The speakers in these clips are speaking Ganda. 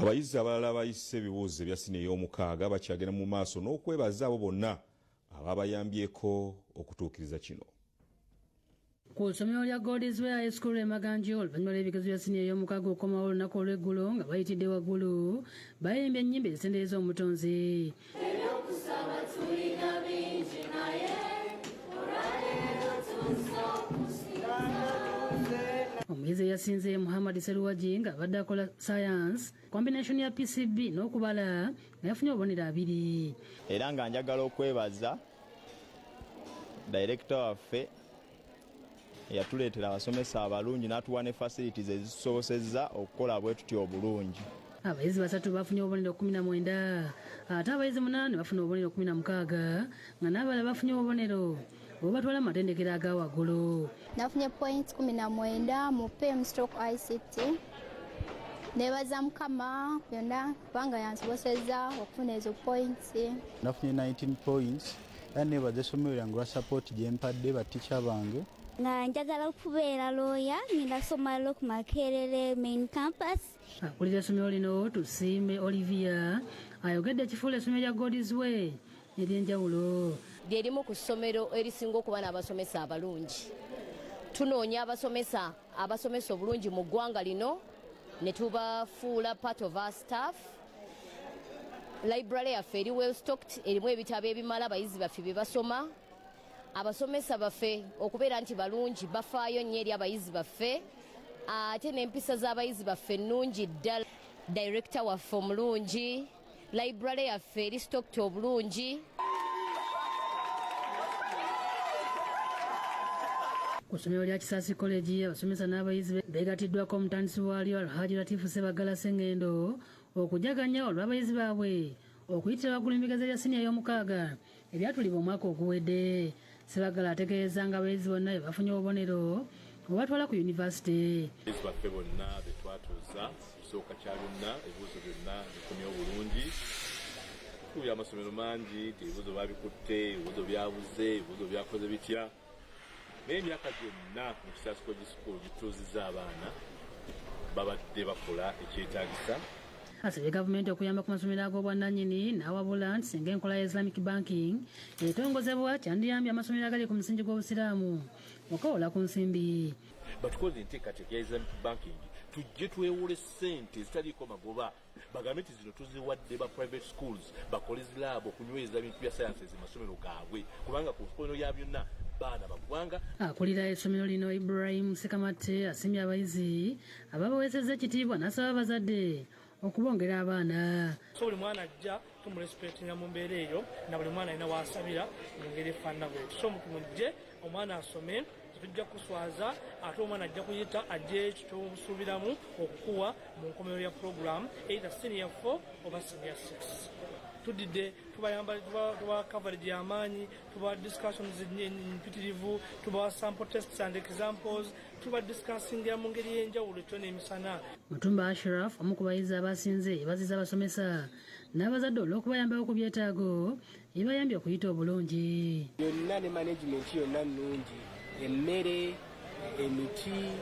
Abayizi abalala abayise ebibuuzo ebya siniya ey'omukaaga bakyagenda mu maaso n'okwebaza abo bonna ababayambyeko okutuukiriza kino. Ku ssomero lya God's Way High School e Maganjo, oluvannyuma lw'ebigezo bya siniya ey'omukaaga okukomawo olunaku olw'eggulo nga bayitidde waggulu, bayimbye ennyimba ezisendereza omutonzi. Ebyokusaba tulina bingi naye olwaleero tuzze okusinza. Omuyizi eyasinze ye Muhammad Seruwagi ng'abadde akola science combination ya PCB n'okubala nga yafunye obubonero 20. Era nga njagala okwebaza director waffe eyatuleetera abasomesa abalungi n'atuwa ne facilities ezitusobosezza okukola bwe tutyo obulungi. Abayizi 3 bafunye obubonero 19, ate abayizi 8 bafuna obubonero 16, nga n'abalala bafunye obubonero obubatwala mu matendekero aga waggulu. Nafunye points 19 mu PM stroke ICT. Nebaza Mukama byonna kubanga yansobosezza okufuna ezo points. Nafunye 19 points. Era nebaza essomero lyange olwa support gye mpadde batica bange. Nga njagala okubeera lawyer, ngenda kusoma law ku Makerere main campus. Akulira essomero lino Tusiime Olivia ayogedde ekifuula essomero lya God's Way ery'enjawulo. Lye limu ku ssomero erisinga okuba n'abasomesa abalungi. Tunoonya abasomesa abasomesa obulungi mu ggwanga lino ne tubafuula part of our staff. Library yaffe eri well stocked, erimu ebitabo ebimala abayizi baffe bye basoma. Abasomesa baffe okubeera nti balungi, bafaayo nnyo eri abayizi baffe, ate n'empisa z'abayizi baffe nnungi ddala. Director waffe omulungi, library yaffe eri stocked obulungi. Ku ssomero lya Kisaasi College, abasomesa n'abayizi beegatiddwako omutandisi waalyo Alhaji Latifu Sebagala Ssengendo okujaganya olw'abayizi baabwe okuyitira waggulu mu bigezo bya siniya ey'omukaaga ebyatulibwa omwaka oguwedde. Sebagala ategeeza nga abayizi bonna bwe bafunye obubonero obubatwala ku yunivasite. Abayizi baffe bonna be twatuuza, ekisooka kya byonna, ebibuuzo byonna bikomyewo bulungi. Tuwulira amasomero mangi nti ebibuuzo babikutte, ebibuuzo byabuze, ebibuuzo byakoze bitya, naye emyaka gyonna mu Kisaasi College School gituuzizza abaana babadde bakola ekyetaagisa. Asabye gavumenti okuyamba ku masomero ag'obwannannyini n'awabula nti singa enkola ya Islamic banking etongozebwa kyandiyambye amasomero agali ku musingi gw'Obusiraamu okwewola ku nsimbi. Batukoze enteekateeka ya Islamic banking, tujje twewole ssente ezitaliiko magoba, bagambe nti zino tuziwadde ba private schools bakole zilaabu okunyweza ebintu bya sciences mu masomero gaabwe, kubanga ku nkono ya byonna baana ba ggwanga. Akulira essomero lino Ibrahim Sekamatte asiimye abayizi ababaweesezza ekitiibwa n'asaba abazadde okubongera abaana. So buli mwana ajja tumurespectinga mu mbeera eyo, na buli mwana alina w'asabira mu ngeri efaanana bwetyo. So mujje omwana asome, tetujja kuswaza, ate omwana ajja kuyita ajje ekyo ky'omusuubiramu okukuwa mu nkomerero ya program, either senior 4 oba senior 6. Tudidde tubayamba, tubawa coverage y'amaanyi, tubawa discussions mpitirivu, tubawa sample tests and examples, tuba discussingira mu ngeri y'enjawulo ekyo n'emisana. Mutumba Ashraf, omu ku bayizi abasinze, yeebazizza abasomesa n'abazadde olw'okubayambako ku byetaago ebibayambye okuyita obulungi. Yonna ne management yonna nnungi, emmere, emiti,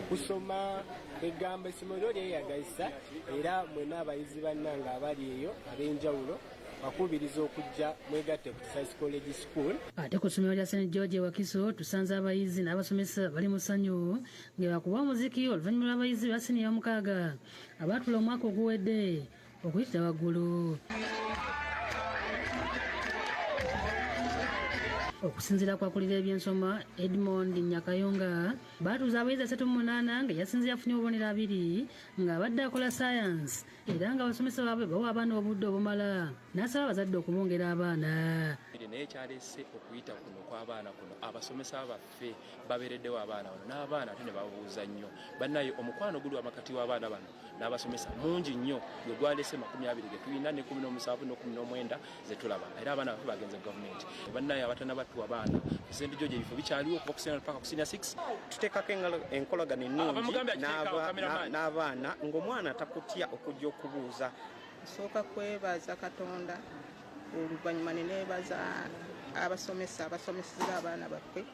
okusoma, egamba essomero lyeyagazisa, era mwenna abayizi bannange abali eyo ab'enjawulo bakubiriza okujja mwegatte ku Kisaasi College School. Ate ku ssomero lya St George e Wakiso tusanze abayizi n'abasomesa bali mu ssanyu nga bakuba omuziki oluvannyuma lw'abayizi ba siniya omukaaga abaatula omwaka oguwedde okuyitira waggulu. Okusinziira ku akulira ebyensoma Edmond Nyakayonga, baatuuza abayizi 38 nga yasinze yafunye obubonero 20 ng'abadde akola science, era nga abasomesa baabwe bawa abaana obudde obumala, n'asaba abazadde okubongera abaana. Naye kyalese okuyita kuno kw'abaana kuno, abasomesa baffe babeereddewo abaana bano n'abaana ate ne babuuza nnyo. Bannaye omukwano guli wakati w'abaana bano n'abasomesa mungi nnyo, gwe gwalese 20 ge tulina ne 17 ne 19 ze tulaba, era abaana baffe bagenze mu gavumenti. Bannaye abatannabatuwa baana ku St George ebifo bikyaliwo okuva ku senior paka ku senior 6. Tuteekako enkolagano ennungi Abamugambye akiteekawo, cameraman. n'abaana, ng'omwana takutya okujja okubuuza. Nsooka kwebaza Katonda, oluvannyuma ne neebaza abasomesa abasomesezza abaana baffe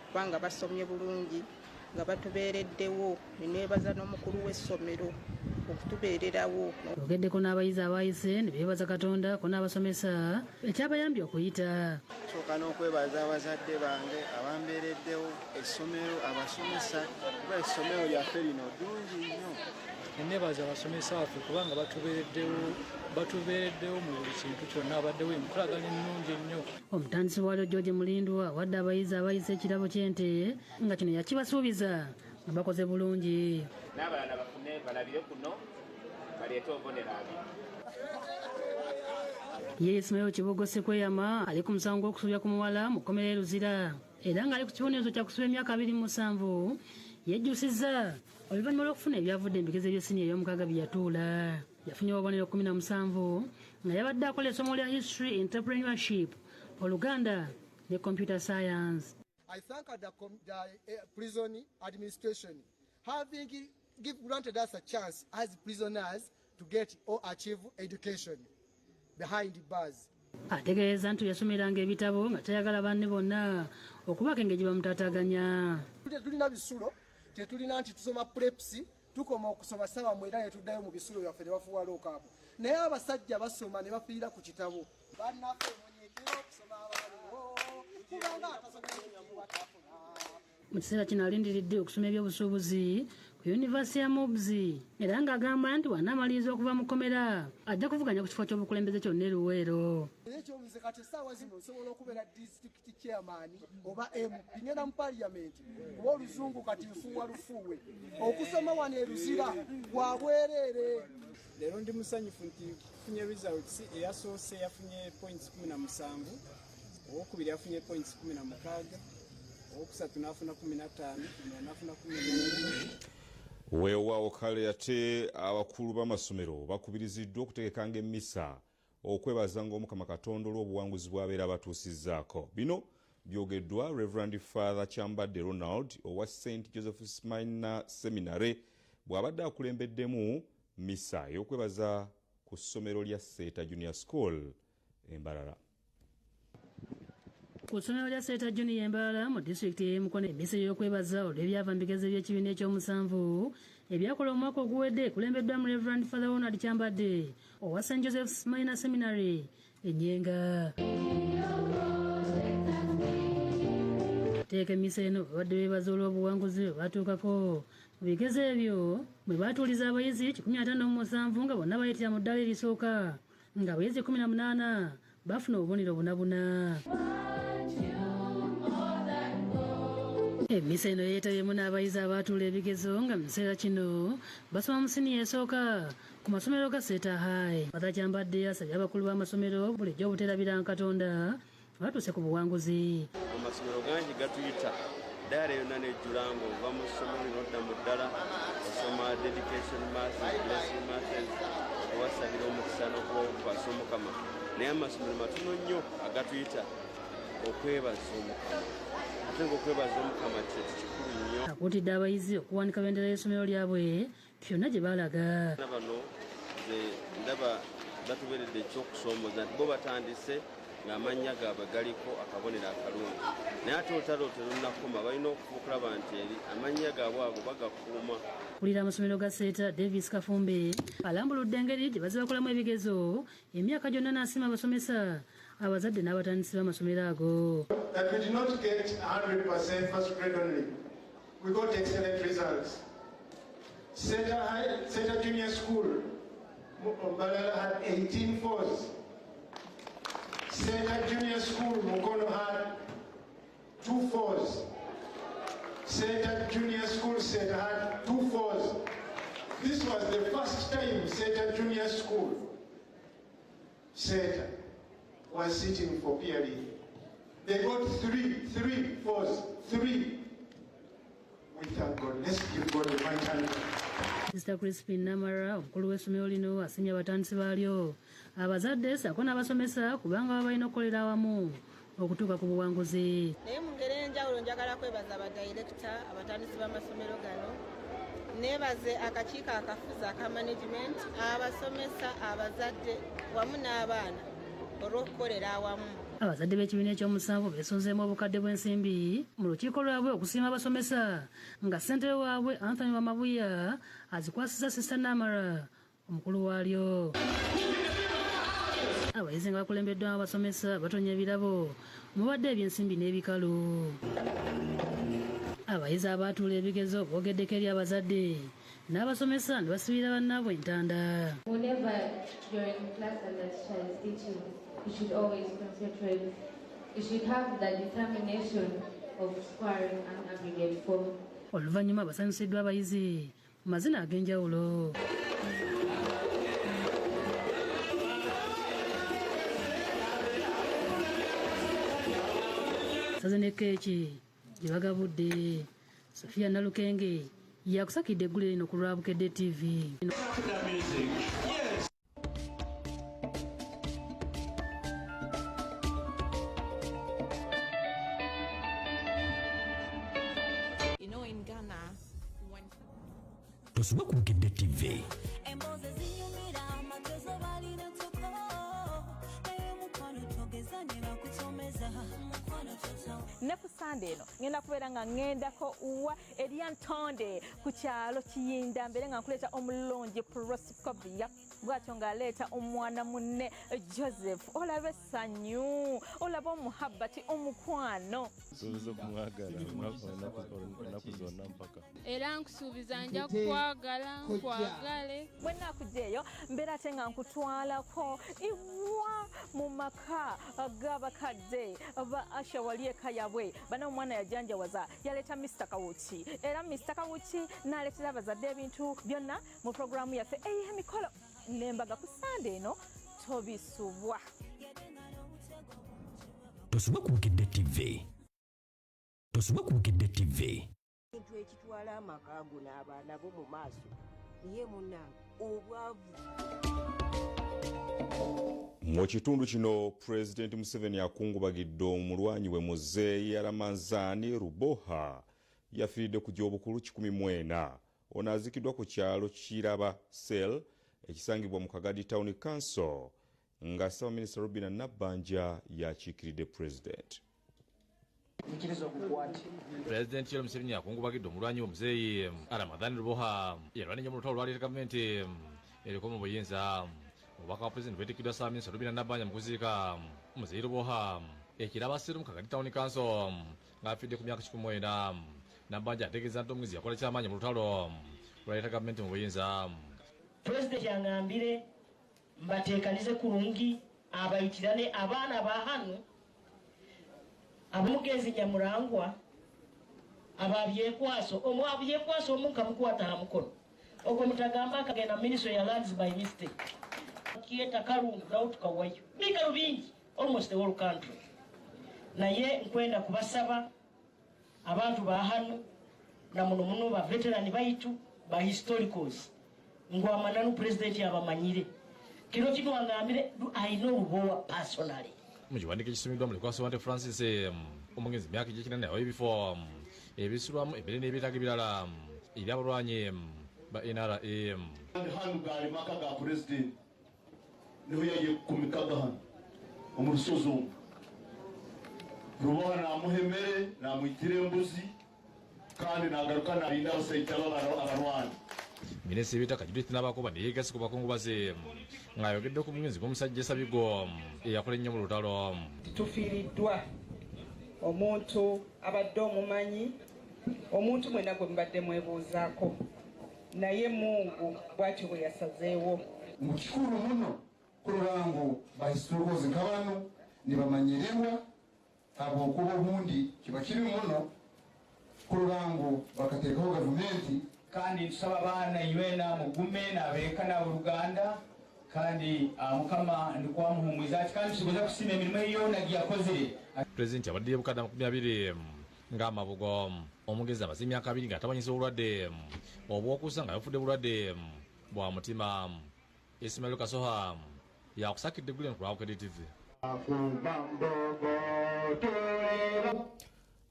kubanga basomye bulungi nga batubeereddewo, ne neebaza n'omukulu w'essomero Okutubeererawo. Ogeddeko n'abayizi abayise ne beebaza Katonda ko n'abasomesa ekyabayambye okuyita. Sooka n'okwebaza abazadde bange abambeereddewo, essomero, abasomesa, kuba essomero lyaffe lino ddungi nnyo. Nebaza abasomesa baffe kubanga batubeereddewo mu buli kintu kyonna, abaddewo enkolagana ennungi ennyo. Omutandisi waalyo George Mulindwa awadde abayizi abayise ekirabo ky'ente, nga kino yakibasuubiza nga bakoze bulungi. N'abalala bafune balabire kuno, baleete obubonero abiri. Ye Ismail Kibogo Sekweyama ali ku musango gw'okusobya ku muwala mu kkomera e Luzira, era ng'ali ku kibonerezo kya kusiba emyaka 27, yejjusizza oluvannyuma lw'okufuna ebyavudde mu bigezo eby'essiniya ey'omukaaga bye yatuula. Yafunye obubonero 17 nga yabadde akola essomo lya history, entrepreneurship, Oluganda ne computer science. I thank the prison administration having granted us a chance as prisoners to get or achieve education behind bars. Ategeeza nti yasomeranga ebitabo nga tayagala banne bonna okubaako engeri gye bamutaataganya. Tetulina bisulo, tetulina nti tusoma preps, tukoma okusoma saawa 9 ne tuddayo mu bisulo byaffe ne bafuuwa lockup, naye abasajja basoma ne bafiira ku kitabo. Bannaffe, munyiikire okusoma abaliwo, kubanga atasomera ekitiibwa tafuna. Mu kiseera kino alindiridde okusoma ebyobusuubuzi ku yunivasite ya MUBS, era ng'agamba nti bw'anaamaliriza okuva mu kkomera ajja kuvuganya ku kifo ky'obukulembeze kyonna e Luweero. Era ekyobuze, kati essaawa zino nsobola okubeera district chairman oba MP, ngenda mu parliament, kuba oluzungu kati nfuuwa lufuuwe. Okusoma wano e Luzira kwa bwereere. Leero ndi musanyufu nti tufunye results. Eyasoose yafunye points 17, owokubiri yafunye points 16, owokusatu n'afuna 15, omulala n'afuna 14. Weewaawo. Kale ate abakulu b'amasomero bakubiriziddwa okutegekanga emmisa okwebazanga Omukama Katonda olw'obuwanguzi bw'abeera abatuusizzaako. Bino byogeddwa Reverend Father Kyambadde Ronald owa St Joseph's Minor Seminary bw'abadde akulembeddemu misa ey'okwebaza ku ssomero lya Seeta Junior School e Mbarara. Ku ssomero lya Seeta Junior e Mbarara mu disitulikiti y'e Mukono, emisa ey'okwebaza olw'ebyava mu bigezo by'ekibiina ekyomusanvu ebyakola omwaka oguwedde ekulembeddwamu Reverend Father Ronald Kyambadde owa St Joseph's Minor Seminary e Nyenga. Teeka emisa eno babadde beebaza olw'obuwanguzi bwe batuukako mu bigezo ebyo, bwe baatuuliza abayizi 157 nga bonna bayitira mu ddaala erisooka, nga abayizi 18 bafuna obubonero bunabuna. Emisa eno yeetabyemu n'abayizi abaatuula ebigezo nga mu kiseera kino basoma mu siniya esooka ku masomero ga Seeta High. Father Kyambadde asabye abakulu b'amasomero bulijjo obuteerabiranga Katonda batuuse ku buwanguzi. Amasomero gangi gatuyita ddaala yonna nejjula nga ova mu ssomero nodda mu ddala, osoma dedication masses, blessing masses, owasabira omukisa n'okubakwasa Omukama, naye amasomero matono nnyo agatuyita okwebaza Omukama, ate nga okwebaza Omukama kintu kikulu nnyo. Akuutidde abayizi okuwanika bendera y'essomero lyabwe kyonna gye balaga. Bano nze ndaba batubeeredde ekyokusoomoza nti bo batandise ng'amannya gaabwe galiko akabonero akalungi, naye ate olutalo terunnakoma, balina okulaba nti eri amannya gaabwe ago bagakuuma. Kulira amasomero ga Seeta, Davis Kafumbe, alambuludde engeri gye bazze bakolamu ebigezo emyaka gyonna, n'asiima abasomesa, abazadde n'abatandisi b'amasomero ago. That we did not get 100% first grade only. We got excellent results. Seeta, High, Seeta Junior School, Mbarara had 18 fours. Seeta Junior School, Mukono had 2 fours. Seeta Junior School, Seeta had 2 fours. This was the first time Seeta Junior School, Seeta, was sitting for PLE. They got three, three fours, three. We thank God. Let's give God a mighty hand. Sister Crispin Namara, omukulu w'essomero lino, asiimye abatandisi baalyo, abazadde ssaako n'abasomesa, kubanga baba balina okukolera awamu okutuuka ku buwanguzi. Naye mu ngeri ey'enjawulo njagala kwebaza abadirekita, abatandisi b'amasomero gano, neebaze akakiiko akafuzi aka management, abasomesa, abazadde wamu n'abaana olw'okukolera awamu. Abazadde b'ekibiina ekyomusanvu beesonzeemu obukadde bw'ensimbi mu lukiiko lwabwe okusiima abasomesa, nga ssentebe waabwe Anthony Wamabuya azikwasizza Sista Namara omukulu waalyo. Abayizi nga bakulembeddwamu abasomesa batonya ebirabo mubadde ebyensimbi n'ebikalu. Abayizi abaatuula ebigezo boogeddeko eri abazadde n'abasomesa ne basibira bannaabwe entanda. Whenever you're in class and the teacher is teaching, you should always concentrate. You should have the determination of scoring an aggregate 4. Oluvannyuma basanyusiddwa abayizi mu mazina ag'enjawulo. Saze ne keeki gye bagabudde. Sofia Nalukenge yakusakidde eggulire lino ku lwa Bukedde TV. You know, in Ghana, when Tosubwa ku Bukedde TV. Emboozi zinyumira amagezi balina toko naye mukwano togeza ne bakutomeza mukwano toto. Ne ku Sande eno ngenda kubeera nga ŋŋendako wa erya Ntonde ku kyalo Kiyinda, mbeere nga nkuleeta omulungi Proscovia, bw'atyo ng'aleeta omwana munne Joseph. Olaba essanyu, olaba omuhabbati, omukwano. Nsuubiza okumwagala ennaku zonna mpaka. Era nkusuubiza nja kukwagala, nkwagale. Bwe nnaakujja eyo mbeera ate nga nkutwalako iwa mu maka g'abakadde ba Asha wali eka yabwe. Bana omwana yajanjawaza, yaleeta Mr Kawuki, era Mr Kawuki n'aleetera abazadde ebintu byonna mu puroguramu yaffe ey'emikolo n'embaga ku Sande eno tobisubwa. Tosubwa ku Bukedde TV. Tosubwa ku Bukedde TV. Ekintu ekitwala amaka go n'abaana bo mu maaso ye munnange obwavu. Mu kitundu kino Pulezidenti Museveni akungubagidde omulwanyi we Muzeeyi Ramanzani Ruboha yafiiridde ku gy'obukulu 14. Ono aziikiddwa ku kyalo Kiraba Cell ekisangibwa mu Kagadi Town Council nga Ssaabaminisita Robina Nabbanja yakiikiridde Pulezidenti. Pulezidenti Yoweri Museveni akungubagidde omulwanyi we Muzeeyi Ramadhan Ruboha yalwana ennyo mu lutalo olwaleeta gavumenti eriko mu buyinza. Obubaka bwa Pulezidenti bwetikkiddwa Ssaabaminisita Robina Nabbanja mu kuziika Muzeeyi Ruboha ekiraba Seru mu Kagadi Town Council ng'afiiridde ku myaka 14. Nabbanja ategeeza nti omugenzi yakola kyamaanyi mu lutalo olwaleeta gavumenti mu buyinza. Pulezidenti yangambire mbateekanize kurungi abayitirane abaana ba hano abomugenzi Nyamurangwa ababyekwaso omwabyekwaso omunka mukwata ha mukono ogwo mutagamba akagenda ministry ya lands by mistake kieta Karungu nawo tukawayo bikalo bingi almost the whole country. Naye nkwenda kubasaba abantu ba hano na muno muno ba veteran baitu ba historicals ngu amananu president yabamanyire kiro kino wangambire I know Rubowa personally. Mu kiwandiiko ekisomeddwa Mulekwa Wante Francis omugenzi myaka egy'ekinana yawa ebifo ebisulwamu emmere n'ebyetaago ebirala eri abalwanyi ba NRM. Hano gaali maka ga pulezidenti niho yayekumikaga hano omu rusozi omu. Ruboha namuha emmere namwitira embuzi kandi nagaruka narinda abasaija abarwani. Minisitiri w'ettaka Judith Nabakoba ne yeegasse ku bakungubazi ng'ayogedde ku mugenzi gw'omusajja Sabigo eyakola ennyo mu lutalo. Tufiiriddwa omuntu abadde omumanyi, omuntu mwenna gwe mubadde mwebuuzaako, naye Mungu bw'atyo bwe yasazeewo. Mu kikulu muno kurora ngu bahistorikozi nka bano nibamanyirirwa habwokuba obundi kiba kibi muno kurora ngu bakateekaho gavumenti. Kandi tusaba abaana inywena mugume n'abeeka n'aboluganda kandi Mukama ndikwamuhumwiza ati kandi tusoboza kusiima emirimu eyo yona gyeyakozire. Pulezidenti abadde obukadde 20 ng'amabugo omugenzi amaze emyaka 2 ng'atabanyisa obulwadde obw'okusa nga yafudde bulwadde bwa mutima. Ismail Kasoha yakusakidde eggulire ku lwa Bukedde TV.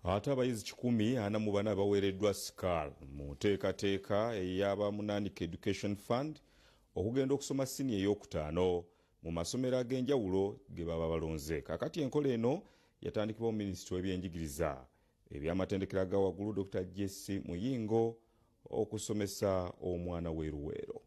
Ate abayizi 144 baweereddwa SCAL mu nteekateeka ey'aba Munaanika Education Fund okugenda okusoma siniya ey'okutaano. mu masomero ag'enjawulo ge baba balonze. Kaakati enkola eno yatandikibwawo minisitule w'ebyenjigiriza, ebyamatendekero aga waggulu, Dr Jesse Muyingo, okusomesa omwana w'e Luweero.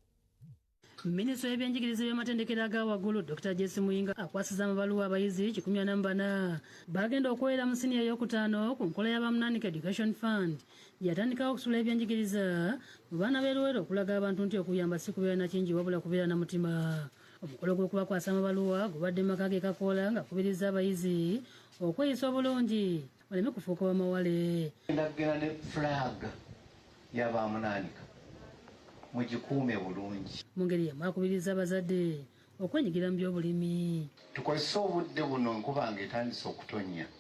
Minisitule y'ebyenjigiriza, ebyamatendekero aga waggulu, Dr Jesse Muyingo, akwasiza amabaluwa abayizi 144 bagenda okuweera mu siniya eyokutaano ku nkola y'Abamunanika Education Fund gyeyatandikawo okusula ebyenjigiriza mu baana b'e Luweero, okulaga abantu nti okuyamba si kubeera na kingi wabula kubeera na mutima. Omukolo gw'okubakwasa amabaluwa gubadde mu maka ge Kakoola, ng'akubiriza abayizi okweyisa obulungi baleme kufuuka bamawale. Ndagenda ne flag y'Abamunaanika, mugikuume bulungi. Mu ngeri yemu akubiriza abazadde okwenyigira mu byobulimi. Tukozese obudde buno, enkuba nga etandise okutonnya,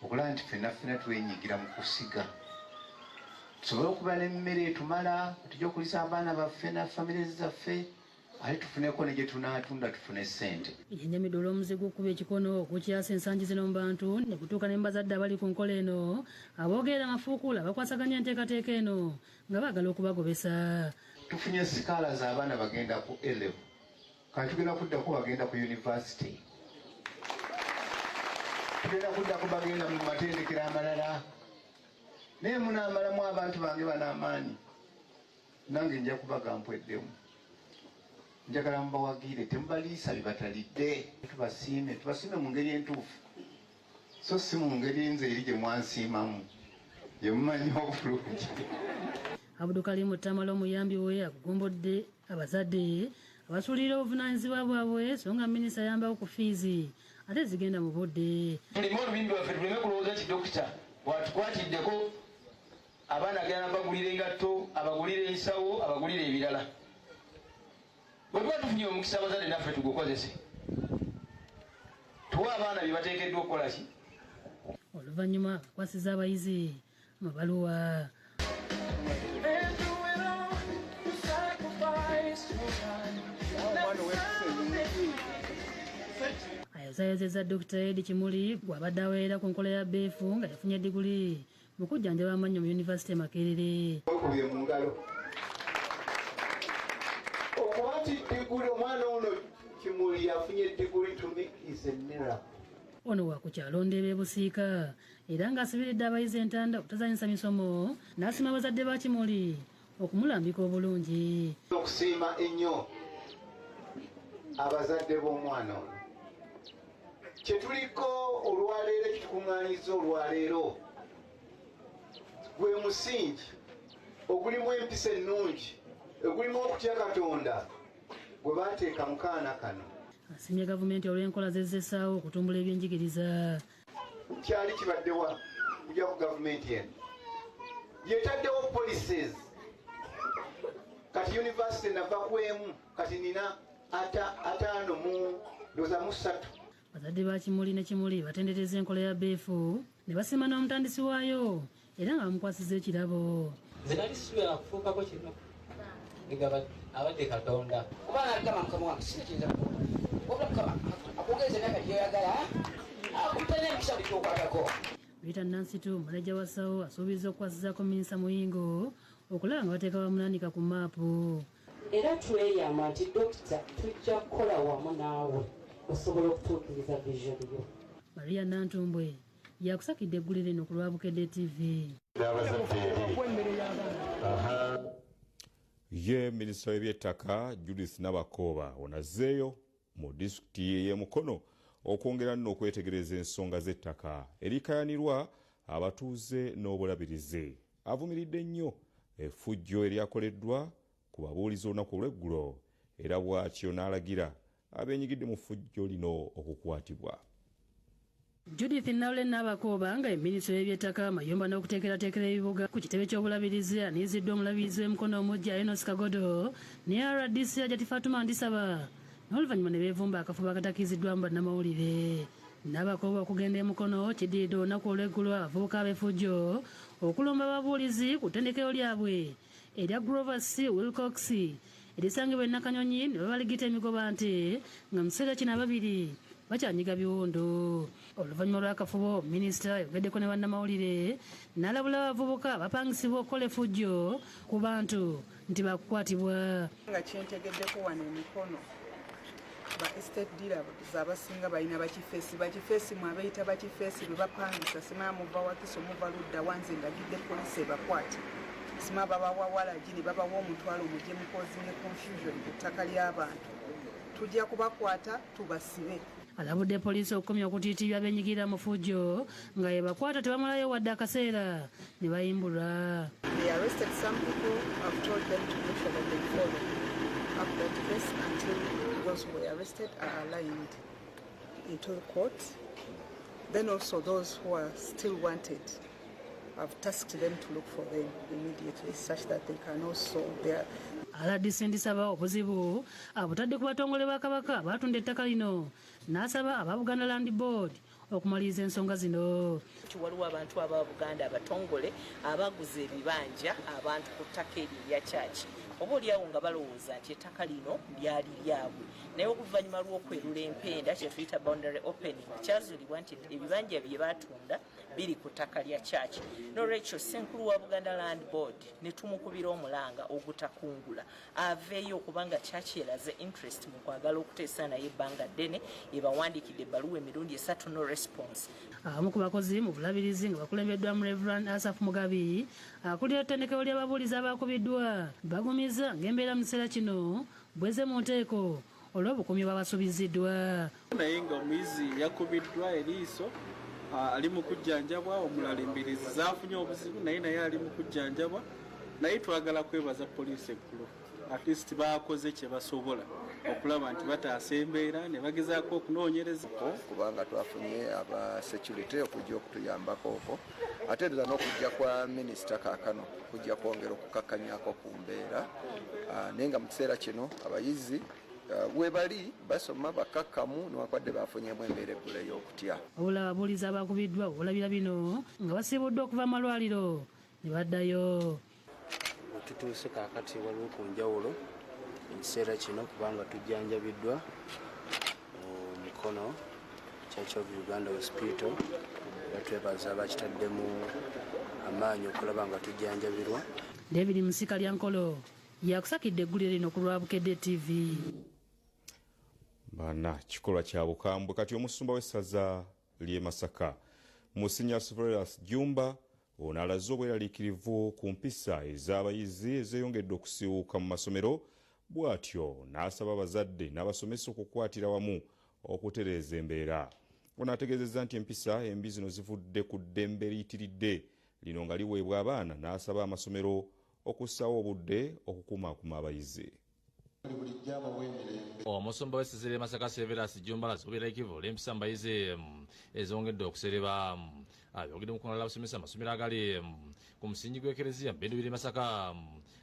okulaba nti ffenna ffenna twenyigira mu kusiga, tusobole okuba n'emmere etumala, tujja okuliisa abaana baffe na famire zaffe, ate tufuneko ne gye tunaatunda tufune ssente. Yennyamidde olw'omuze gw'okukuba ekikono okukyasa ensangi zino mu bantu, ne gutuuka ne mu bazadde abali ku nkola eno, aboogerera amafuukuula bakwasaganya enteekateeka eno nga baagala okubagobesa. Tufunye scholars, abaana bagenda ku A-level, kati tugenda kuddako bagenda ku university, tugenda kuddako bagenda mu matendekero amalala. Naye munaamalamu abantu bange bano amaanyi, nange nja kubaga mpweddemu. Njagala mubawagire, temubaliisa bye batalidde. Tubasiime, tubasiime mu ngeri entuufu, so si mu ngeri nze eri gye mwansiimamu, gye mumanyi obulungi. Abdukalimu Tamala, omuyambi we, agugumbudde abazadde abasuulirira obuvunaanyizibwa bwabwe, so nga minisita ayambako ku fiizi ate zigenda mu budde. Tulime olubimbi lwaffe, tuleme kulowooza nti dokita bwatukwatiddeko abaana agenda bagulira engatto, abagulira ensawo, abagulira ebirala. Bwe tuba tufunye omukisa, abazadde naffe tugukozese, tuwe abaana bye bateekeddwa okukola ki. Oluvannyuma akwasiza abayizi amabaluwa. And do it all, you sacrifice your time. Ayozayozeza Dr Edi Kimuli bw'abadde aweerera ku nkola ya beefu, nga yafunye diguli mu kujjanjaba amannyo mu yunivasite e Makerere. Okubye mu ngalo okuba nti diguli omwana ono Kimuli yafunye diguli, to me is a miracle. Ono wa ku kyalo Ndeeba Busiika, era ng'asibiridde abayizi entanda okutazanyisa misomo, n'asima abazadde ba Kimuli okumulambika obulungi. Okusiima ennyo abazadde b'omwana ono. Kyetuliko olwaleero, ekitukuŋŋaanyiza olwaleero, gwe musingi ogulimu empisa ennungi, ogulimu okutya Katonda gwe baateeka mu kaana kano. Asimye gavumenti olw'enkola zezzessaawo okutumbula ebyenjigiriza. Kyali kibaddewa kujja ku gavumenti eno yetaddewo policies. Kati university nava ku emu, kati nina ataano mu ndowooza mu ssatu. Bazadde ba Kimuli ne Kimuli batendereza enkola ya beefu ne basiima n'omutandisi waayo, era nga bamukwasiza ekirabo. Nze nali sisuubira kufuukako kino, ngaba abadde Katonda. Kuba nagamba, Mukama wange, sina kiyinza kukola wabula Mukama akwongereza emyaka gyoyagala, akutanya emikisa buli kyokwatako. Rita Nansitu, maneja wa SAO, asuubiza okukwasizaako minisita Muyingo okulaba nga bateeka Bamunanika ku maapu. Era tweyama nti dokita, tujja kukola wamu naawe osobola okutuukiriza vision yo. Maria Nantumbwe yakusakidde eggulire lino ku lwa Bukedde TV. Ye minisita w'ebyettaka Judith Nabakooba onazzeeyo mu disitulikiti y'e Mukono okwongera nno okwetegereza ensonga z'ettaka erikayanirwa abatuuze n'obulabirizi. Avumiridde nnyo effujjo eryakoleddwa ku babuulizi olunaku olw'eggulo, era bw'atyo n'alagira abeenyigidde mu ffujjo lino okukwatibwa. Judith Nalule Nabakooba, nga ye minisitule y'ebyettaka, amayumba n'okuteekerateekera ebibuga, ku kitebe ky'obulabirizi aniiziddwa omulabirizi w'emukono omuggya Enos Kagodo ne RDC Hajati Fatuma Ndisaba, n'oluvannyuma ne beevumba akafubo akatakiziddwamu bannamawulire. Nabakooba okugenda e Mukono kiddiridde olunaku olw'eggulo abavubuka ab'effujjo okulumba ababuulizi ku ttendekero lyabwe erya Grover C Wilcox erisangibwa e Nakanyonyi, ne babaligita emigoba nte, nga mu kiseera kino ababiri bakyanyiga biwundu. Oluvannyuma lw'akafubo, minisita ayogeddeko ne bannamawulire n'alabula abavubuka bapangisibwa okukola effujjo ku bantu nti bakukwatibwa. Nga kyentegeddeko wano emikono ba estate dealers abasinga balina bakifeesi, bakifeesi mwe abeeyita bakifeesi be bapangisa, simaa muva Wakiso, muva ludda wanze, ndagidde poliisi ebakwate. Sima babawa walagi ne babawa omutwalo mujje mukozi ne confusion ku ttaka ly'abantu, tujja kubakwata tubasibe. Alabudde poliisi okukomya okutiitiibya abenyigira mu fujjo nga yebakwata tebamalayo wadde akaseera ne bayimbulwa. They arrested some people. I've told them to make sure that they follow up that case until those who were arrested are aligned into the court. Then also those who are still wanted, I've tasked them to look for them immediately such that they can also they are. RDC Ndisaba obuzibu abutadde ku batongole ba Kabaka batunda ettaka lino n'asaba aba Buganda Land Board okumaliriza ensonga zino. Waliwo abantu aba Buganda abatongole abaguza ebibanja abantu ku ttaka eryo erya church, oba oliawo nga balowooza nti ettaka lino lyali lyabwe, naye oluvannyuma lw'okwerula empenda kye tuyita boundary opening kyazuulibwa nti ebibanja bye batunda biri ku ttaka lya church. N'olwekyo ssenkulu wa Buganda Land Board ne tumukubira omulanga ogutakungula aveeyo, okubanga church eraze interest mu kwagala okuteesa naye ebbanga ddene, ebawandiikidde ebbaluwa emirundi 3, no response. Abamu ku bakozi mu bulabirizi nga bakulembeddwamu Reverend Asaph Mugabi akulira ettendekero ly'ababuulizi abakubiddwa bagumiza ng'embeera mu kiseera kino bweze mu nteeko olw'obukuumi bwabasuubiziddwa. Naye nga omuyizi yakubiddwa eriiso ali mu kujjanjabwa, omulala embirizi zaafunye obuzibu naye ali mu kujjanjabwa. Naye twagala kwebaza poliisi eggulo, at least baakoze kye basobola okulaba nti bataasa embeera ne bagezaako okunoonyereza. Kubanga twafunye aba security okujja okutuyambako okwo, ate era n'okujja kwa minisita kaakano kujja kwongera okukakkanyako ku mbeera, naye nga mu kiseera kino abayizi webali basoma bakakkamu newankubadde bafunyemu embeera eggulo ey'okutya. Wabula ababuulizi abakubiddwa olabira bino nga basiibuddwa okuva mu malwaliro ne baddayo. Tutuuse kaakati waliwo ku njawulo ekiseera kino kubanga tujjanjabiddwa mu Mukono Church of Uganda Hospital, era twebaza abakitaddemu amaanyi okulaba nga tujjanjabirwa. David Musika Lyankolo yakusakidde eggulire lino ku lwa Bukedde TV. Bana kikolwa kya bukambwe. Kati omusumba w'essaza ly'e Masaka Monsignor Severus Jjumba ono alaze obweraliikirivu ku mpisa ez'abayizi ezeeyongedde okusiiwuuka mu masomero, bw'atyo n'asaba abazadde n'abasomesa okukwatira wamu okutereeza embeera. Ono ategeezezza nti empisa embi zino zivudde ku ddembe liyitiridde lino nga liweebwa abaana, n'asaba amasomero okussaawo obudde okukumaakuma abayizi. Omusumba w'essaza ly'e Masaka Severus Jjumba alaze obweraliikirivu olw'empisa mu bayizi ezongedde okusereba. Abyogedde mu kuŋŋaana abasomesa amasomero agali ku musingi gw'ekereziya mu Bendobiri Masaka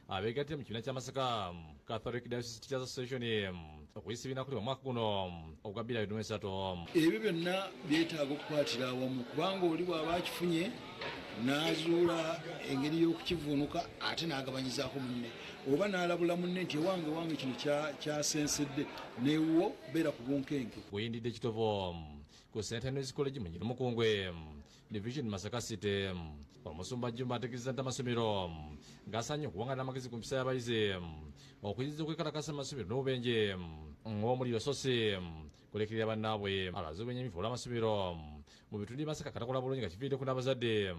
abeegattira mu kibiina kya Masaka Catholic Diocese Teachers Association okuyisa ebibiina kuli omwaka guno ogwa 2023. Ebyo byonna byetaaga okukwatira awamu, kubanga oli bw'aba akifunye n'azuula engeri y'okukivuunuka ate n'agabanyizaako munne oba n'alabula munne nti ewange wange kino kyasensedde, newuwo beera ku bunkenke. Guyindidde Kitovu ku St Henry's College mu Nyirimukungwe Division Masaka City. Omusumba Jjumba ategeezezza nti amasomero gasaanye okuwangana amagezi ku mpisa y'abayizi okuyinza okwekalakasa amasomero n'obubenje ng'omuliro so si kulekerera bannaabwe. Alaze obwennyamivu olw'amasomero mu bitundu by'e Masaka katakola bulungi nga kiviiriddeko n'abazadde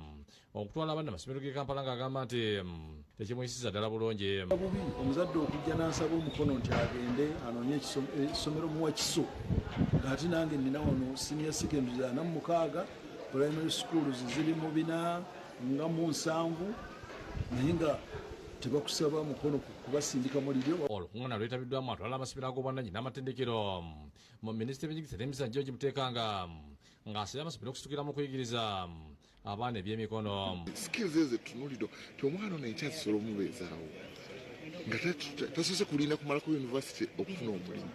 okutwala abaana amasomero g'e Kampala ng'agamba nti tekimuyisiza ddala bulungi. Bubi omuzadde okujja n'asaba omukono nti agende anoonye essomero mu Wakiso, ng'ate nange nnina wano senior secondary 46, primary schools ziri mu 470, naye nga tebakusaba mukono kubasindika muliryo. Olukuŋŋaana lwetabiddwamu atwala amasomero ag'obwannannyini n'amatendekero mu minisitule y'ebyenjigiriza n'emizannyo George Muteekanga ng'asabye amasomero okusitukira mu kuyigiriza abaana ebyemikono. Skills ezo zetutunuulidde nti omwana ono enkya zisobola omubeezaawo nga tasoose kulinda kumalako university okufuna omulimu,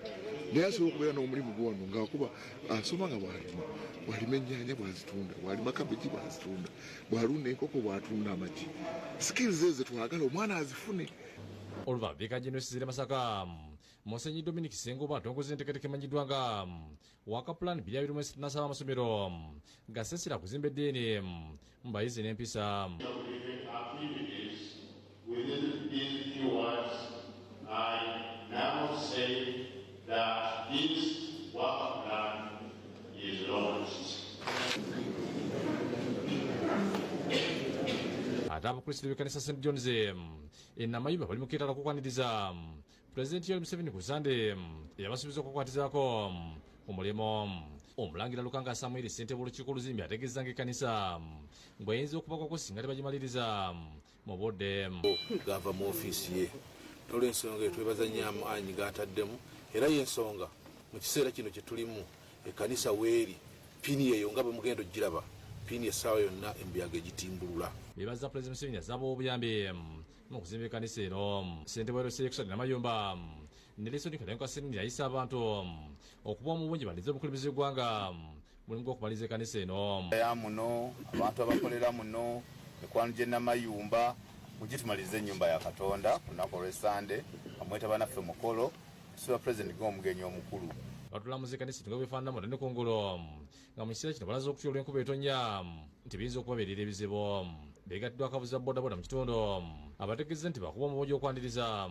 naye asobola okubeera n'omulimu gwe wano ng'akuba asoma nga bw'alima, bw'alima ennyaanya bw'azitunda, bw'alima kabegi bw'azitunda, bw'alunda enkoko bw'atunda amagi. Skills ezo zetwagala omwana azifune. Oluva Vicar General Cecilia Masaka, Musenyi Dominic Sengoba atongoza enteekateeka emanyiddwa nga Work Plan 2026 n'asaba amasomero gasesera kuzimba eddiini mu bayizi n'empisa. Activities within these few words, I now say that this work plan is launched. Ate abakrisitu b'ekkanisa St John's e Namayumba bali mu keetalo okukwaniriza Pulezidenti Yoweri Museveni ku Sande eyabasuubiza okukwatizaako ku mulimu. Omulangira Lukanga Samuel ssentebe w'olukiiko oluzimbi ategeeza ng'ekkanisa bw'eyinza okubagwako singa tebagimaliriza mu budde. Gava mu ofiisi ye n'olwensonga eyo twebaza nnyo amaanyi g'ataddemu, era y'ensonga mu kiseera kino kye tulimu ekkanisa weeri pini eyo nga bwe mugenda ogiraba pini essaawa yonna embuyaga egitimbulula. Beebaza Pulezidenti Museveni azaba obuyambi mu kuzimba ekkanisa eno. Ssentebe wa LC Ekusatu Namayumba Nelson Kalenka Ssenyonyi ayise abantu okuba mu bungi balinze obukulembeze bw'eggwanga mulimu gw'okumaliriza ekkanisa eno. Ya muno abantu abakolera muno mikwano gye Namayumba mujje tumalirize ennyumba ya Katonda ku lunaku olw'Essande amwetaba naffe mukolo tusaba Pulezidenti ng'omugenyi omukulu. Batulamuza ekkanisa nga bwefaanana munda ne kungulu nga mu kiseera kino balaze okutya olw'enkuba etonnya nti biyinza okubabeerera ebizibu. Beegattiddwako abavuzi ba bodaboda mu kitundu abategeezezza nti bakuba mu bungi okwaniriza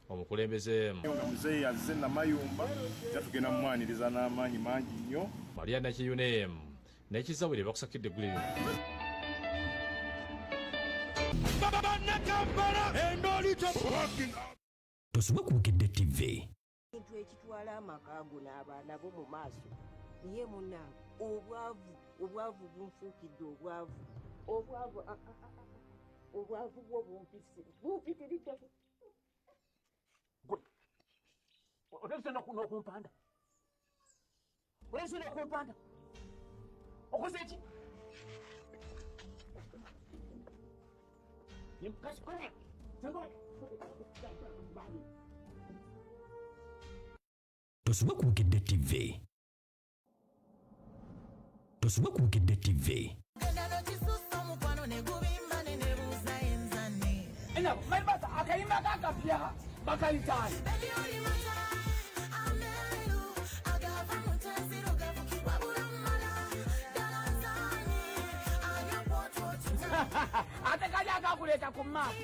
omukulembeze. Nga muzeeyi azze Namayumba era tugenda mumwaniriza n'amaanyi mangi nnyo. Maria Nakiyune n'ekizawire bakusakidde eggulire. Tosubwa ku Bukedde TV. Ekintu ekitwala amaka go n'abaana bo mu maaso ye munnange obwavu bunfuukidde obwavu obwavu bwo bumpitiridde. Gwe otandise n'okumpanda, otandise n'okumpanda, okoze ki? Tosubwa ku Bukedde TV. Tosubwa ku Bukedde TV. Akayimba kakapya bakayitaani. Ate kali akakuleeta ku maapu.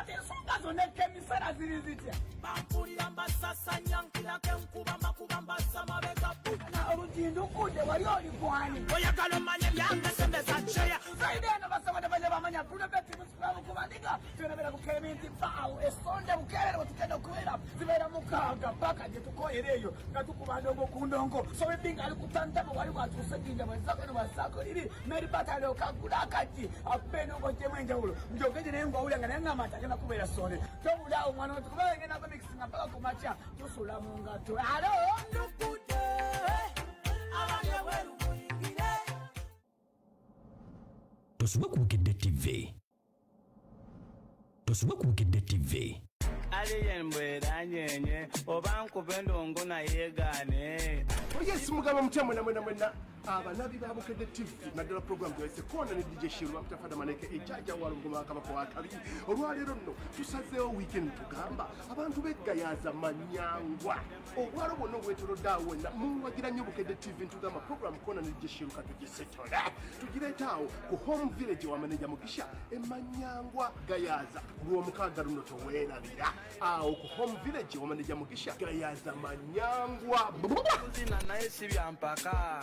Ensonga zonna emisana ziri zitya? Bampulira mbasasanya nkirako enkuba makuba mbasa mabega. Olutindo kudde wali oli gwani? Oyagala omanye byange sembeza kyeya. Zaidi eno basaba tebaje bamanya tulebetimusulabukubandiga tunabeera ku keminti faawo esonde bukeerere bwe tugenda okubeera zibeera mukaaga paka gye tukoyera eyo nga tukuba ndongo ku ndongo. So bibinga ali kutantama wali watuuse jinja bwezako eno bwasaako liri Mary Batale okagula akaggi akuba endongo gyemu enjawulo njogedde naye ngwawulira nga naye ngamba nti agenda kubeera sonde. Tobulaawo mwana wetu kubanga ngenda kumikisinga mpaka ku makya tusula mu ngatto. Alo! Tosubwa ku Bukedde TV. Tosubwa ku Bukedde TV. Aliye oba nkube ndongo nayegaane. Yes, mugaba mutya mwena mwena mwena abalabi ba Bukedde TV naddala program gyayise Kona ne DJ Shiru amutafada maneke ejjajja wa Lugoma Kabaka wa kabi. Olwaleero nno tusazeewo weekend tugamba abantu b'eggayaza manyangwa obwalo bwonna obwetoolodde awo wonna muwagira nnyo Bukedde TV ntugamba program Kona ne DJ Shiru katugisetole tugireeta awo ku home village wa maneja Mugisha emanyangwa Gayaza ku lw'omukaaga luno toweerabira awo ku home village wa maneja Mugisha Gayaza manyangwa. Kuzina naye si bya mpaka.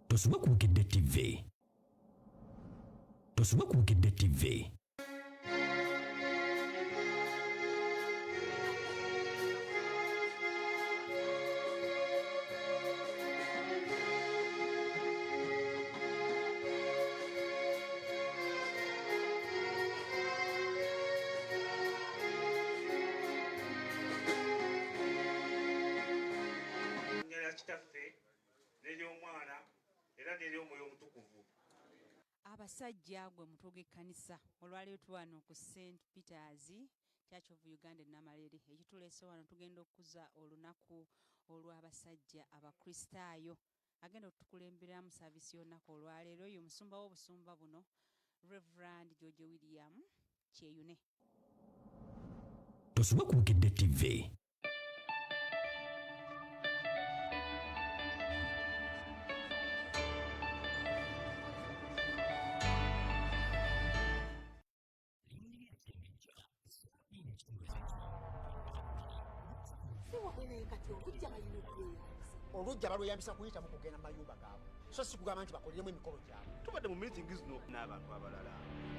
Tosubwa ku Bukedde TV. Tosubwa ku Bukedde TV. Abasajja gwe mutwe gw'ekkanisa olwaleero tuwano ku St Peters Church of Uganda e Namalere. Ekituleese wano tugenda okukuza olunaku olw'abasajja abakristaayo. Agenda okutukulemberamu saavisi y'olunaku olwaleero ye omusumba w'obusumba buno, Reverend George William Kyeyune. Tosubwa ku Bukedde TV. Olujja balweyambisa kuyita mu kugenda mu mayumba gaabwe, so si kugamba nti bakoleremu emikolo gyabwe. Tubadde mu meeting zino n'abantu abalala,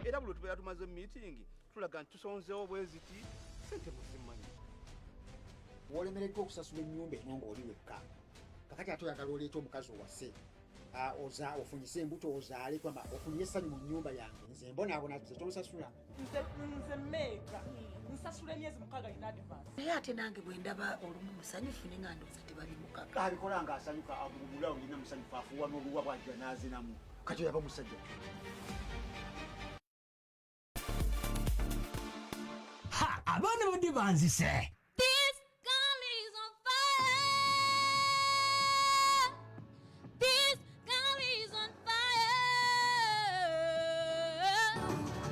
era buli tubeera tumaze mu meeting tulaga nti tusonzeewo bweziti sente muzimanyi. Wolemereddwa okusasula ennyumba eno ng'oli wekka, kakati ate oyagala oleeta omukazi owase, ofunyise embuto ozaale, kwamba ofunye essanyu mu nnyumba yange, nze mbonaabona nze tonsasula. Nze mmeeka nsasula emyezi 6 in advance. Naye ate nange bwe ndaba olumu musanyufu ne nga ndowooza tebabimukaka. Abikola ng'asanyuka, agugula olina musanyufu, afuuwa n'oluwa bw'ajja n'azinamu, kati oyo aba musajja. Ha! Abaana badde banzise. This girl is on fire. This girl is on fire.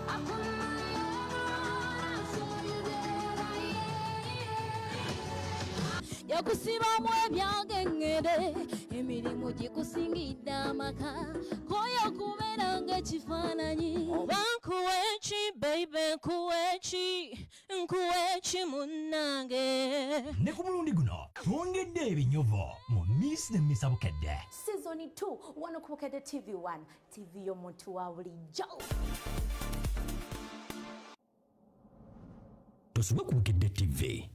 I put my armor on, I show you that I am. Yakusibamu ebyange ngere, emirimu gikusingidde amaka, koyo kubeera ng'ekifaananyi. Oba nkuwe ki, baby, nkuwe ki, nkuwe ki munnange. Ne ku mulundi guno twongedde ebinyovo mu Miss ne Misa Bukedde. Season 2 wano ku Bukedde TV 1, TV y'omuntu wa bulijjo. Tosubwa ku Bukedde TV.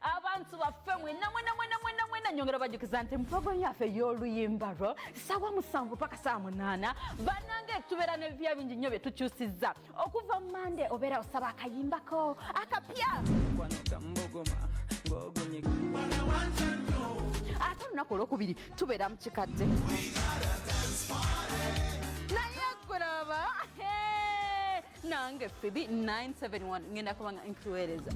Abantu baffe mwena mwena mwena mwena mwena, nyongera bajukiza nti mu yaffe y'oluyimba lwo ssaawa 7 paka ssaawa 8 bannange tubeera n'ebipya bingi nnyo bye tukyusizza. Okuva Mande obeera osaba akayimbako akapya, ate olunaku olwokubiri tubeera mu kikadde naye gulaba nange Phoebe 971 ngenda kuba nga nkuweereza.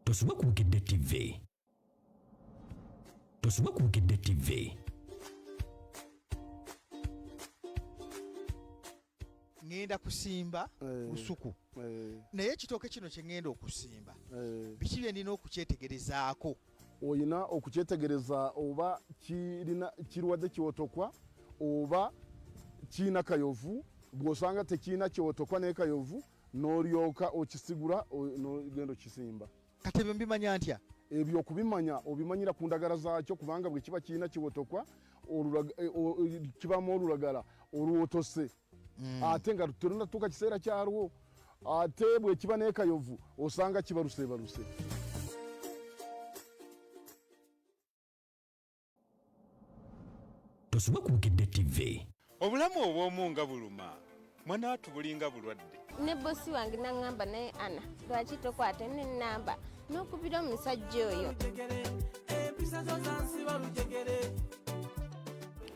Tosubwa ku Bukedde TV. Tosubwa ku Bukedde TV. Ngenda kusimba lusuku, naye ekitooke kino kye ngenda okusimba biki bye ndina okukyetegerezaako? Oyina okukyetegereza oba kirina kirwadde kiwotokwa oba kirina kayovu. Bw'osanga tekirina kiwotokwa ne kayovu, n'olyoka okisigula n'ogenda okisimba. Kati ebyo mbimanya ntya? Ebyo okubimanya obimanyira ku ndagala zaakyo, kubanga bwe kiba kirina kiwotokwa kibamu olulagala olwotose, ate nga terunatuuka kiseera kyalwo. Ate bwe kiba n'ekayovu osanga kiba lusebaluse. Tosubwa ku Bukedde TV. Obulamu obw'omu nga buluma, mwana wattu bulinga bulwadde. Ne bosi wange n'aŋŋamba, naye Ana lwaki tokwata n'ennamba n'okubira omusajja oyo?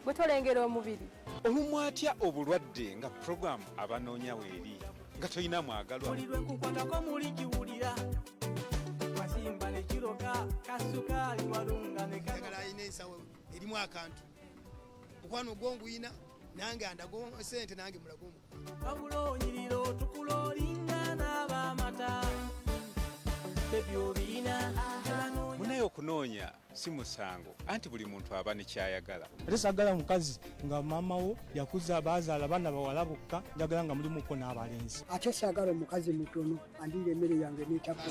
Bwe tolengera omubiri olumu atya obulwadde nga puroguramu abanoonya weeri nga tolina mwagalwa. Buli lwe nkukwatako muli kiwulira wasimba ne kiroka kasukaali walunga ne njagala alina ensawo erimu akantu, mukwano gwonguyina nange andaga sente nange mulaga omukwano. Wabula onyirira otukula olinga n'abamata ebyo bina. Munaye okunoonya si musango, anti buli muntu aba ne kyayagala. Ate saagala mukazi nga maama wo yakuza baazaala baana bawala bokka, njagala nga mulimuko n'abalenzi. Ate saagala omukazi mutono andiira emmere yange n'etako.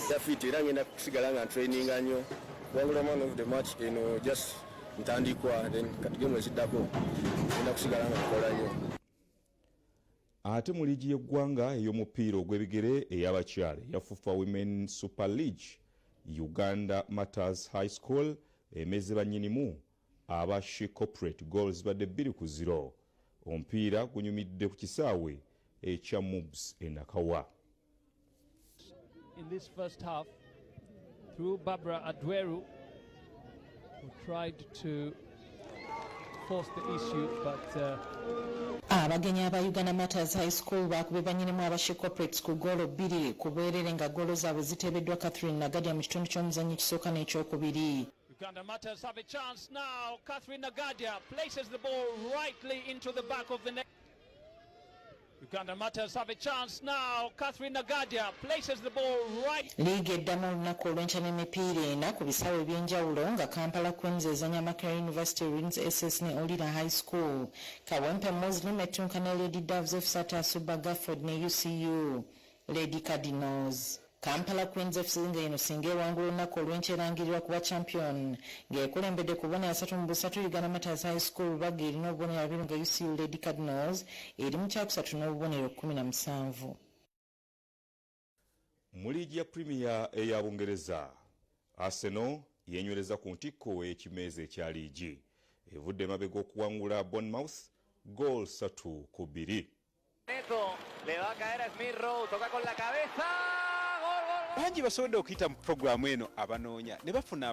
Dafit era ngenda kusigala nga ntraininga nnyo kuwangula man of the match eno just ntandikwa, then kati gemu eziddako ngenda kusigala nga nkola nnyo. Ate mu liigi y'eggwanga ey'omupiira ogw'ebigere ey'abakyala eya FUFA Women Super League, Uganda Martyrs High School emeze bannyinimu aba She Corporate goals zibadde 2-0. Omupiira gunyumidde ku kisaawe ekya MUBS e Nakawa. In this first half, through Barbara Adweru, who tried to force the issue, but Abagenyi aba Uganda Martyrs High School bakubye bannyinimu aba She Corporates ku goolo 2 ku bwerere, nga goolo zaabwe ziteebeddwa Catherine Nagadya mu kitundu ky'omuzannyo ekisooka n'ekyokubiri. Uganda Martyrs have a chance now. Catherine Nagadia places the ball rightly into the back of the net. Uganda Martyrs have a chance now. Catherine Nagadia places the ball right. Liigi eddamu olunaku olw'enkya n'emipiira ena ku bisaawe eby'enjawulo, nga Kampala Queens ezanya Makerere University Ruins SS ne Olira High School, Kawempe Muslim ettunka ne Lady Doves FC, Asuba Gafford ne UCU Lady Cardinals. Kampala Queens FC nga eno singa ewangula olunaku olw'enkya erangirirwa kuba champion ng'ekulembedde ku bubonero 33. Uganda Martyrs High School Rubaga erina obubonero 20, nga UCU Lady Cardinals eri mu kyakusatu n'obubonero 17. Mu liigi ya Premier eya Bungereza, Arsenal yenywereza ku ntikko ey'ekimeeza ekya liigi, evudde emabega okuwangula Bournemouth goal 3-2. Neto, le va a caer a Smith Rowe, toca con la cabeza. Bangi basobodde okuyita mu puroguramu eno abanoonya ne bafuna.